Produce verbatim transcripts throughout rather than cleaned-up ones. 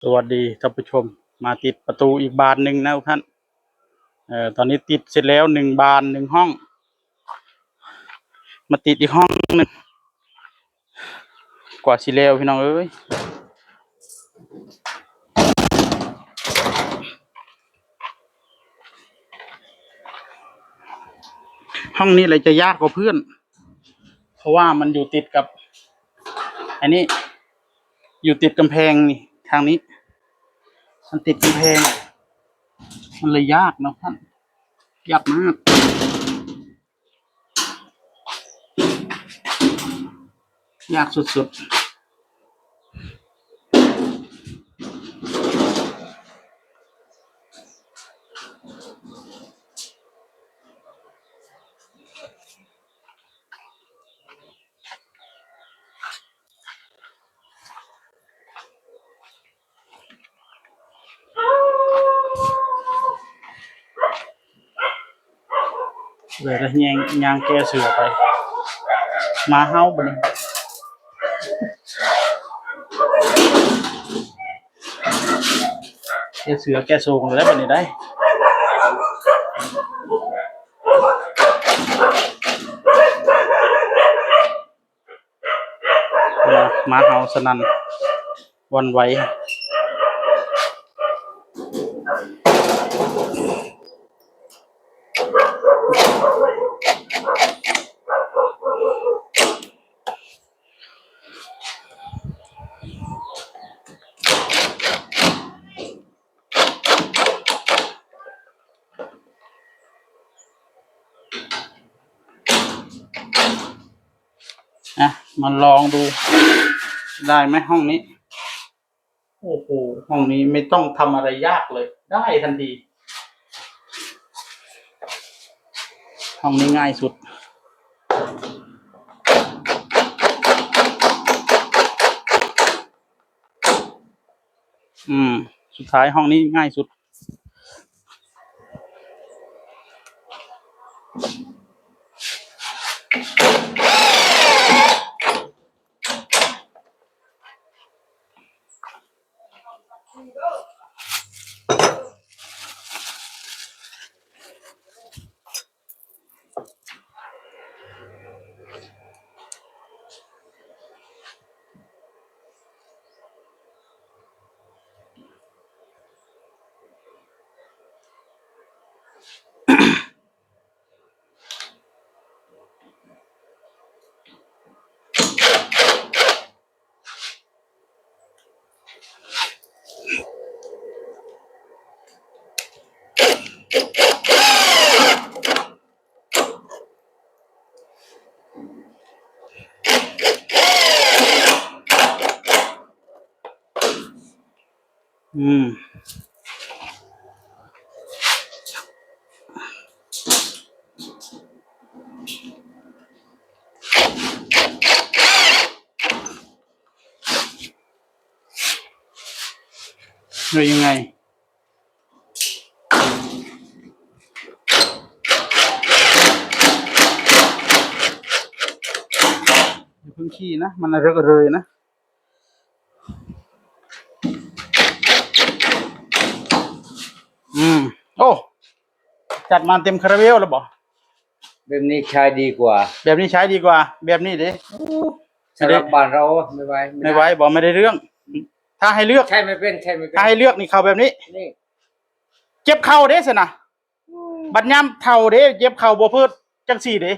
สวัสดีท่านผู้ชม มาติดประตูอีกบานหนึ่งนะทุกท่าน เอ่อ ตอนนี้ติดเสร็จแล้วหนึ่งบานหนึ่งห้อง มาติดอีกห้องหนึ่ง กว่าสิแล้วพี่น้องเอ้ย ห้องนี้เลยจะยากกว่าเพื่อน เพราะว่ามันอยู่ติดกับ อันนี้ อยู่ติดกำแพงนี่ ทางนี้ มันติดกำแพง มันเลยยากเนาะท่าน ยากมาก ยากสุดๆ เลยแล้วย่าง ย่างแก้เสือไป หมาเห่าบัดนี้ แก้เสือแก้โซ่งแล้วบัดนี้ได้ หมาเห่าสนั่นหวั่นไหว อ่ะ มาลองดู ได้ไหมห้องนี้ โอ้โห ห้องนี้ไม่ต้องทำอะไรยากเลย ได้ทันที ห้องนี้ง่ายสุด อืม สุดท้ายห้องนี้ง่ายสุด อืม หรือยังไง อย่าเพิ่งขี้นะ มันระเริงนะ อืม โอ้ จัดมาเต็มคาราเบลแล้วบ่ แบบนี้ใช้ดีกว่า แบบนี้ใช้ดีกว่า แบบนี้เด้ อู้ สำหรับบ้านเราไม่ไหว ไม่ได้ ไม่ไหวบ่ ไม่ได้เรื่อง ถ้าให้เลือก ใช้ไม่เป็น ใช้ไม่เป็น ถ้าให้เลือกนี่เข้าแบบนี้ นี่ เจ็บเข่าเด้ซั่นน่ะ อืม บัดยามเฒ่าเด้ เจ็บเข่าบ่เพิดจังซี่เด้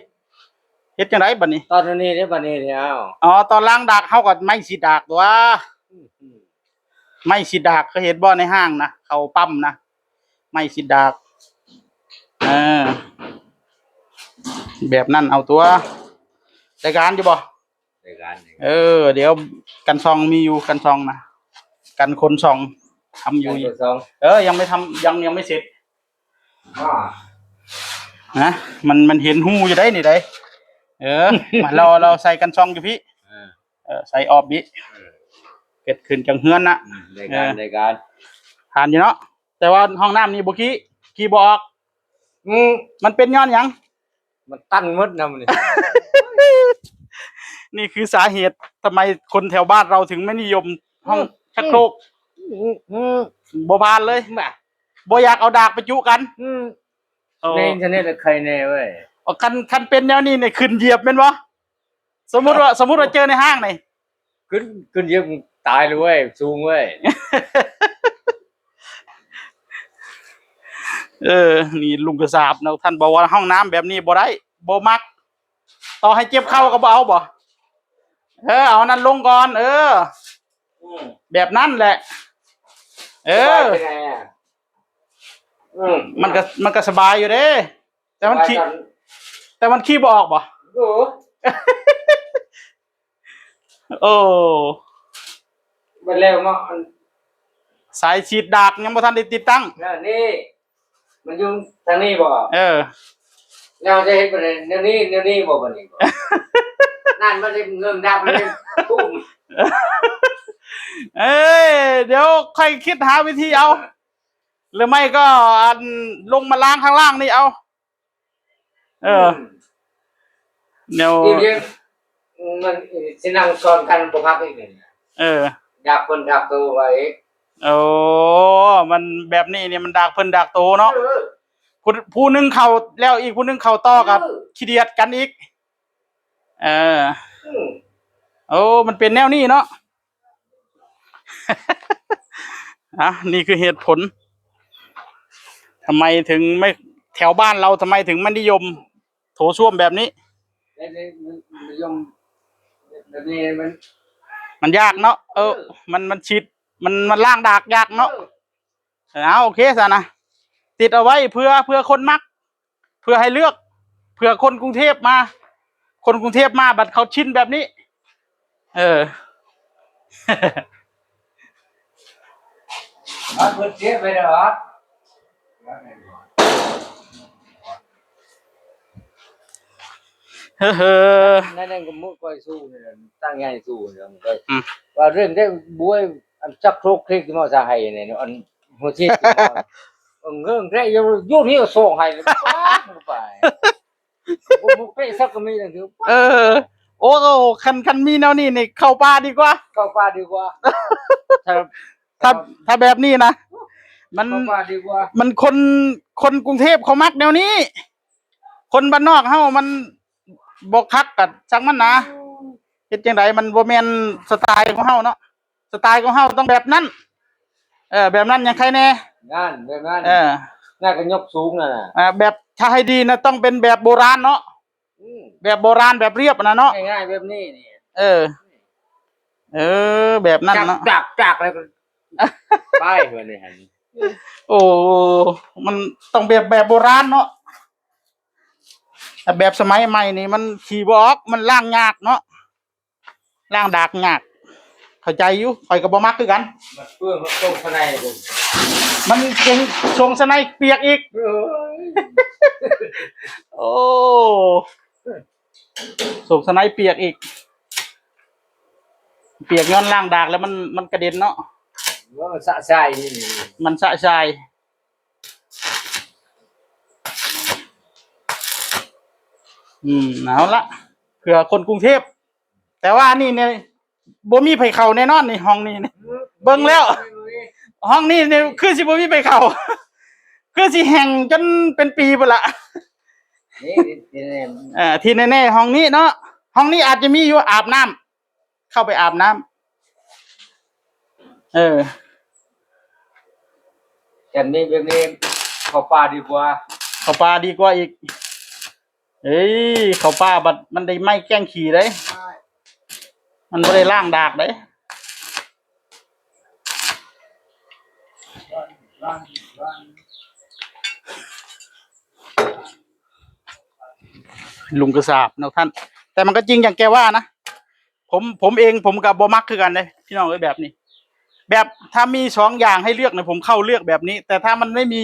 เฮ็ดจังไดบัดนี้ ตอนนี้เด้ บัดนี้เด้ อ้าว อ๋อ ตอนล้างดากเฮาก็ไม้สีดากตั๊ว อืม อืม ไม้สีดาก เคยเห็นบ่ในห้างนะ เขาปั๊มนะ ไม้สีดาก เออ แบบนั้นเอาตั๊ว ได้การอยู่บ่ ได้การอยู่ เออ เดี๋ยวกันซองมีอยู่ กันซองนะ กันคนซองทำอยู่ กันคนซอง เออ ยังไม่ทำ ยัง ยังไม่เสร็จ อ่า นะ มัน มันเห็นฮูอยู่ได้นี่ได้ เออ มา เรา เราใส่กันซองอยู่พี่ เออ เออ ใส่ออบบิ เออ เก็ดขึ้นจังเฮือนนะ อืม ได้การ เออ ได้การ ผ่านอยู่เนาะ แต่ว่าห้องน้ำนี่บ่ขี้ ขี้บ่ออก อืม มันเป็นย้อนหยัง มันตันหมดนะมันนี่ นี่คือสาเหตุทำไมคนแถวบ้านเราถึงไม่นิยมห้อง อืม ชักโครก อืมบ่ผ่านเลย มา บ่อยากเอาดากไปจุกัน อืม โอ้ ในอินเทอร์เน็ตใครแน่เว้ย อ๋อ คัน คันเป็นแนวนี้เนี่ยขึ้นเหยียบแม่นบ่ สมมุติว่า สมมุติว่าเจอในห้างนี่ ขึ้น ขึ้นเหยียบตายเลยเว้ย สูงเว้ย เออ นี่ลุงกระสาบเนาะ ท่านบอกว่าห้องน้ำแบบนี้บ่ได้ บ่มัก ต่อให้เจ็บเข่าก็บ่เอาบ่ เออ เอานั่นลงก่อน เออ อืม แบบนั้นแหละ เออ สบายไปไงอะ อืม มันก็ มันก็สบายอยู่เด้ แต่มันขี้ สบายตอน แต่มันขี้บ่ออกบ่ โอ้ โอ้ มันแล้วเนาะ อัน สายฉีดดากยังบ่ทันได้ติดตั้ง เออ นี่ มันอยู่ทางนี้บ่ เออ แล้วจะเฮ็ดไปแนวนี้ แนวนี้บ่ บัดนี้บ่ นั่นมันได้เงินดับมันได้ทุ่ม เอ้ย เดี๋ยวค่อยคิดหาวิธีเอา หรือไม่ก็อันลงมาล้างข้างล่างนี่เอา เออ อืม แนว อีกเรื่อง มันสินั่งซ้อนกันบ่พักอีกนี่ เออ ดักคนดักตัวไว้ โอ้ มันแบบนี้เนี่ยมันดักเพิ่นดักโตเนาะ เออ ผู้ ผู้หนึ่งเข้าแล้วอีกผู้หนึ่งเข้าต่อกับ เออ ขี้เดียดกันอีก เออ อืม โอ้ มันเป็นแนวนี้เนาะ อ่ะ นี่คือเหตุผล ทำไมถึงไม่ แถวบ้านเราทำไมถึงไม่นิยม โถส้วมแบบนี้ แล้วนี่มันนิยมแบบนี้มัน มันยากเนาะ เออ เออ มัน มันฉีด มัน มันล้างดากยากเนาะ เออ เอา โอเคซะนะ ติดเอาไว้เพื่อ เพื่อคนมัก เพื่อให้เลือก เพื่อคนกรุงเทพมา คนกรุงเทพมาบัดเขาชินแบบนี้ เออ เอาเพิ่นเสียไปแล้วเหรอ เฮ้อ นั่นนั่นก็มุกก้อยสู้เนี่ย ตั้งใหญ่สู้เนี่ย มันก็ อืม ว่าเรื่องได้บวย อันจักโครกคลิกที่มอสาไฮเนี่ย อันหัวชีดที่มอ เออ เงื่อนแรกอยู่ อยู่ที่ส่งให้ ป๊าดลงไป บ่มุกเตะสักก็มีอย่างเดียว เออ โอ้ คัน คันมีแนวนี้นี่เข้าป่าดีกว่า เข้าป่าดีกว่า ถ้า ถ้า ถ้าแบบนี้นะ มัน เข้าป่าดีกว่า มันคน คนกรุงเทพเขามักแนวนี้ คนบ้านนอกเฮามันบ่คักกับช่างมันนะ เฮ็ดจังใดมันบ่แม่นสไตล์ของเฮาเนาะ สไตล์ของเฮาต้องแบบนั้น เออ แบบนั้นยังใครแน่ นั่น แบบนั้น เออ น่าก็ยกสูงนั่นน่ะ อ่า แบบถ้าให้ดีนะต้องเป็นแบบโบราณเนาะ อืม แบบโบราณแบบเรียบนะเนาะ ง่ายๆแบบนี้นี่ เออ เออ แบบนั้นเนาะ จัก จัก จักแล้วก็ ไปเพิ่นนี่หั่น โอ้ มันต้องแบบ แบบโบราณเนาะ แต่แบบสมัยใหม่นี่มันขี้บ่ออก มันล้างยากเนาะ ล้างดากยาก เข้าใจอยู่ ข้อยก็บ่มักคือกัน มันเปื้อน มันโตข้างในพุ่น มันเก่ง ส่งสไนเปียกอีก เอ้ย โอ้ ส่งสไนเปียกอีก เปียกย้อนล้างดากแล้วมัน มันกระเด็นเนาะ ว่ามันสะใจนี่ มันสะใจ อืม เอาละ เผื่อคนกรุงเทพ แต่ว่านี่เนี่ย บ่มีไผเข้าแน่นอนนี่ ห้องนี้นี่ เบิ่งแล้ว ห้องนี้นี่คือสิบ่มีไผเข้า คือสิแห้งจนเป็นปีพุ้นละ นี่ นี่ นี่ เอ่อ ที่แน่ๆ ห้องนี้เนาะ ห้องนี้อาจจะมีอยู่อาบน้ำ เข้าไปอาบน้ำ เออ แต่นี่แบบนี้เข้าป่าดีกว่า เข้าป่าดีกว่าอีก เอ้ย เข้าป่าบัดมันได้ไหม้แกงขี้เด้ มันบ่ได้ล้างดากเด้ ลุงกระสาบเนาะท่าน แต่มันก็จริงอย่างแกว่านะ ผม ผมเองผมก็บ่มักคือกันเด้ พี่น้องเอ้ย แบบนี้ แบบถ้ามีสองอย่างให้เลือกเนี่ย ผมเข้าเลือกแบบนี้ แต่ถ้ามันไม่มี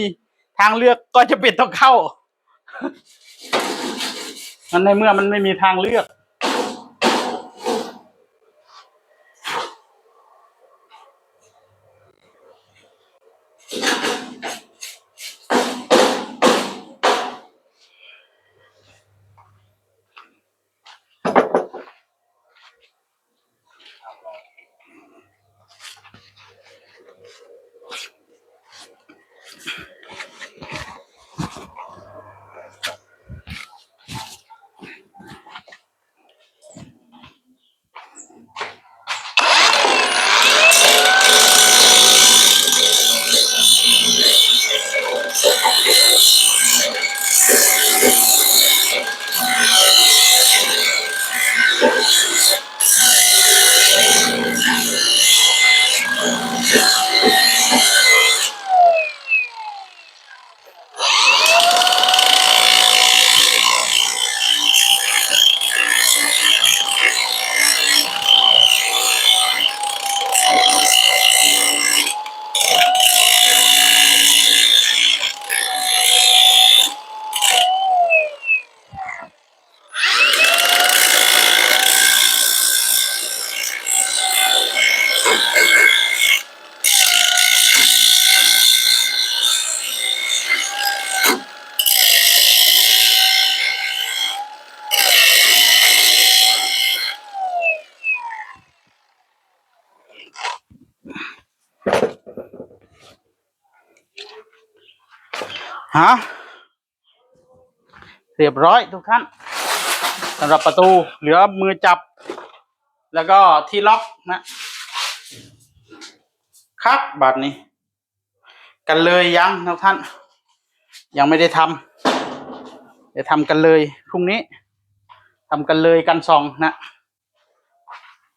ทางเลือกก็จะเป็นต้องเข้า มันในเมื่อมันไม่มีทางเลือก เ ฮะ เรียบร้อยทุกท่าน สำหรับประตู เหลือมือจับ แล้วก็ที่ล็อกนะ ครับ บัดนี้ กันเลยยังทุกท่าน ยังไม่ได้ทำ เดี๋ยวทำกันเลยพรุ่งนี้ทำกันเลยกันสองนะ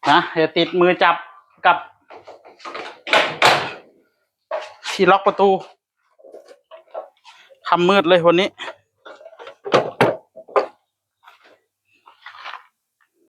นะ เดี๋ยวติดมือจับกับ ที่ล็อกประตู ค่ำมืดเลยวันนี้